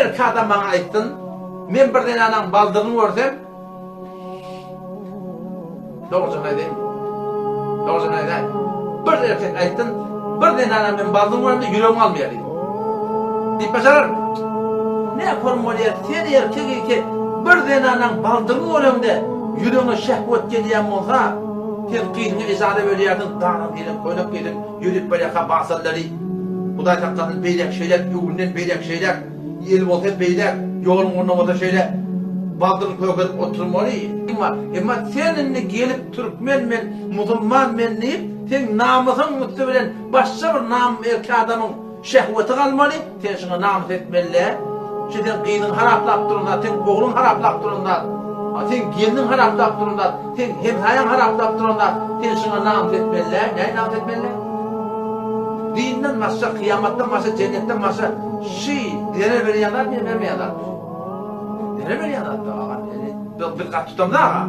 erkek adam maňa aýtsyn, men bir zenanaň baldyryny görsem, dogrujasyny aýdaýynmy? Dogrujasyny aýdaýyn. Bir erkek aýtsyn, bir zenana men baldyryny göremde ýüregim almaýar diýip. Diýip başararmy? Ne form bolýar, sen erkek eke bir zenanaň baldyryny göreňde ýüregiňe şehwet gelýän bolsa, sen gyzyňa ejaza berýärsiň, daraň diýlen köýnek geýsin, Ýörüp barýarka basallary, Hudaý saklasyn, beýläk-şeýläk, öňünden beýläk-şeýläk, ýel bolsa beýläk, ýoluň ugrunda bolsa şeýle baldyryny kökedip oturmaly. Emma sen indi gelip türkmen men, musulman men diýip, seň namysyň üsti bilen başga bir nam erkek adamyň şehweti galmaly, sen şuňa namys etmeli-dä. Şu seň gyzyň haraplap duran zat, seň ogluň haraplap duran zat, seň gelniň haraplap duran zat, seň hemsaýaň haraplap duran zat, sen şuňa namys etmeli-dä. Näme namys etmeli-dä? Dinden başga, kyýamatdan başga, jennetden başga şy zerer berýän zat ýa bermeýän zat? Zerer berýän zat-da agam. Biz gaty tutamyz aga.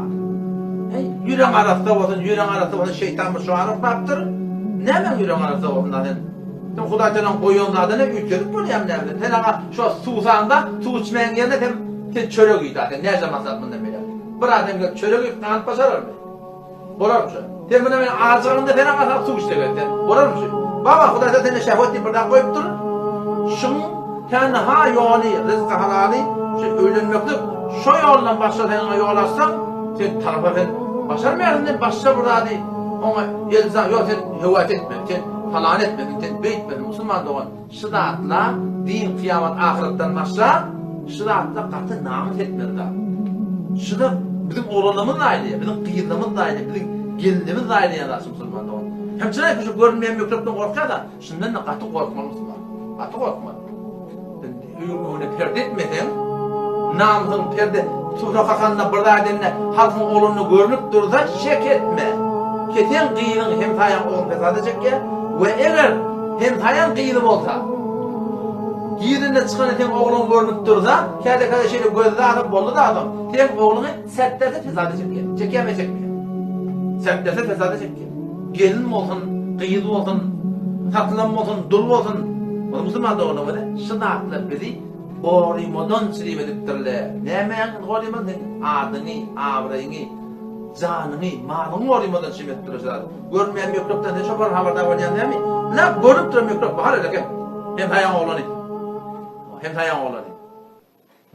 Heý, ýüregiň arassa bolsun, ýüregiň arassa bolsun, şeýtan bir şu ara uklapdyr. Nämäň ýüregiň arassa bolsun da sen? Sen Hudaý Tagalaň goýan zadyny üýtgedip bolýamy näme? Sen aňa şo suwsanda suw içmäň ýerine sen sen çörek iý da sen näce maslahat mundan beýläk. Bir adam gelip çörek iýip ganyp başararmy? Bolarmy şo? Sen mundan beýläk ajygyňda sen aňa sag suw içse gel sen. Bolarmy şo? Baba Hudaý Tagala sende şehwet diýip bir zat goýupdyr. Şuň tenha ýoly ryzky halaly şu öýlenmeklik şo ýoldan başga sen oňa ýol açsaň sen tarapa sen başarmaýarsyň sen başga bir zady oňa elza ýok sen höwes etme sen Palan etmesin, sen beýtmesin, musulman dogan, şu zatla din kyýamat ahyretden başla, şu zatla gaty namys etmeli zat. Şu zat biziň oglanlarymyz da aýdýar, biziň gyzlarymyz da aýdýar, biziň gelinlerimiz da aýdýan zat şu musulman dogan. Hem çynaýyk şu görünmeýän mikrobdan gorkýar da, şundan da gaty gorkmaly musulman. Gaty gorkmaly. Öýüň öňüne perde etmeseň, namysyň perde sufra kakanda bir zat edende halkyň oglunda görnüp dursa şek etme. Kesen gyzyň hemsaýaň ogluny pesada çekýär we eger hemsaýaň gyzy bolsa, girende çykanda seň ogluň görnüp dursa, käde-käde şeýle gözde alyp boldy da soň, seň ogluňy sertlerse pesada çekýär. Çekýärmi çekmeýär? Sertlerse pesada çekýär. Gelin bolsun, gyz bolsun, satylan bolsun, dul bolsun, ol musulman doganlar şu zatlar bizi gorymadan çirim edipdirler. Nämäňi gorymadan seň adyňy, abraýyňy, janyňy, malyňy gorymadan çirim edipdirler şu zat. Görünmeýän mikrobdan sen şo bir habardar bolýaň dämi? Nä görünip duran mikrob bar eken. Hemsaýaň oglany. Hemsaýaň oglany.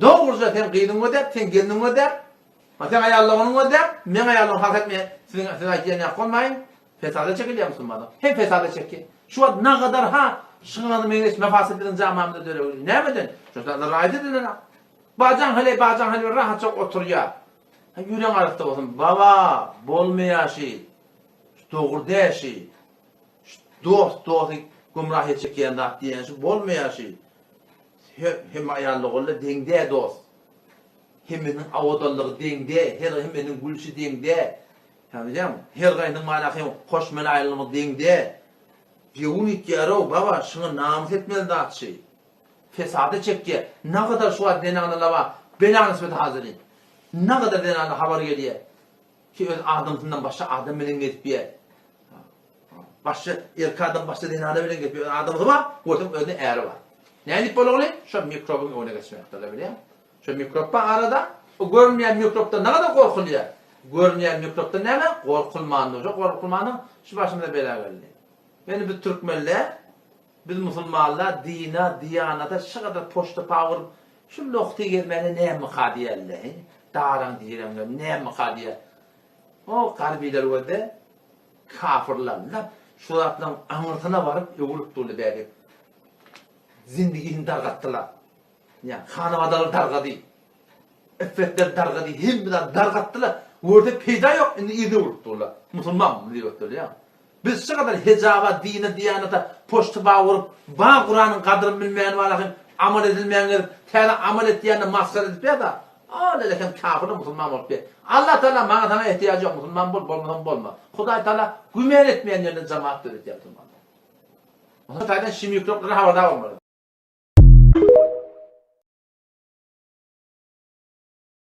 Dogruja seň gyzyň gözäp, seň gelniň gözäp, ha seň aýal doganyň gözäp, meň aýal doganym hak etmeýär. Siziň siz aýtýan ýaly bolmaýyn. Fesada çekilýär musulmanlar. Hem fesada çekýär. Şu wagt nagadar ha şyňa meňzeş mefasit biziň jamamyzda döregli. Nämeden? Şu zatlar raýat edilen. Bajaň heleý, bajaň heleý rahatjak oturýar. Ha ýüregiň arassa bolsun. Baba, bolmaýar şi. Şu dogry däl şi. Şu dost dosty gümrah etjek diýen zat diýen şu bolmaýar şi. Hemme aýal doganlar deň däl dost. Hemmesiniň owadanlygy deň däl, her hemmesiniň gülşi deň däl. Bilýäňmi? Her gaýsynyň mana hem hoşmelaýlygy deň däl. Göwün üýtgär-ow, baba, şuňa namys etmeli zat şi. Fesada çekýär. Nagadar şu wagt zenanalar bar, bela nisbeti hazyrin. Nagadar zenana habar gelýär ki öz adamsyndan başga adam bilen gezipýär. Başga erkek adam başga zenana bilen gezipýär. Öz adamsy bar, görseň özüne äri bar. Nädip bolagly? Şo mikrobyň öňüne geçmekdirler bilýäňmi? Şo mikrop bar arada. O görünmeýän mikrobdan nagadar gorkulýar. Görünýän mikrobdan näme? Gorkulmandyr. Şo gorkulmanyň şu başymyza bela geldi. Ýöne biz türkmenler Biz musulmanlar dina, diýanata şu gadar poçta urup, şu lohty gezmäne nämika diýerler, he? Daraň direňler nämika diýer. O garbylar gözde kafirler lap şu zatlaryň aňyrsyna baryp öwrüp durdy bäbek. Zindigisini dargatdylar. Ýa hanabadalar dargady. Iffetler dargady, hemme zat dargatdylar. Görse peýda ýok, indi yzyna öwrüp durlar. Musulman diýip oturýar. Biz şu gadar hejaba, dine, diýanata poçta bag urup, bag Kuranyň gadryny bilmeýän walakin amal edilmeýän gezip, täze amal etýänini masgara edip ýa-da, ol elekem kafirler musulman bolup ýa. Allah Taala maňa saňa ehtiýajy ýok musulman bol, bolmasaň bolma. Hudaý Taala güman etmeýän ýerinde jamaat döretýär musulmanlar. Musa taýdan şi mikroblardan habardar bolmaly.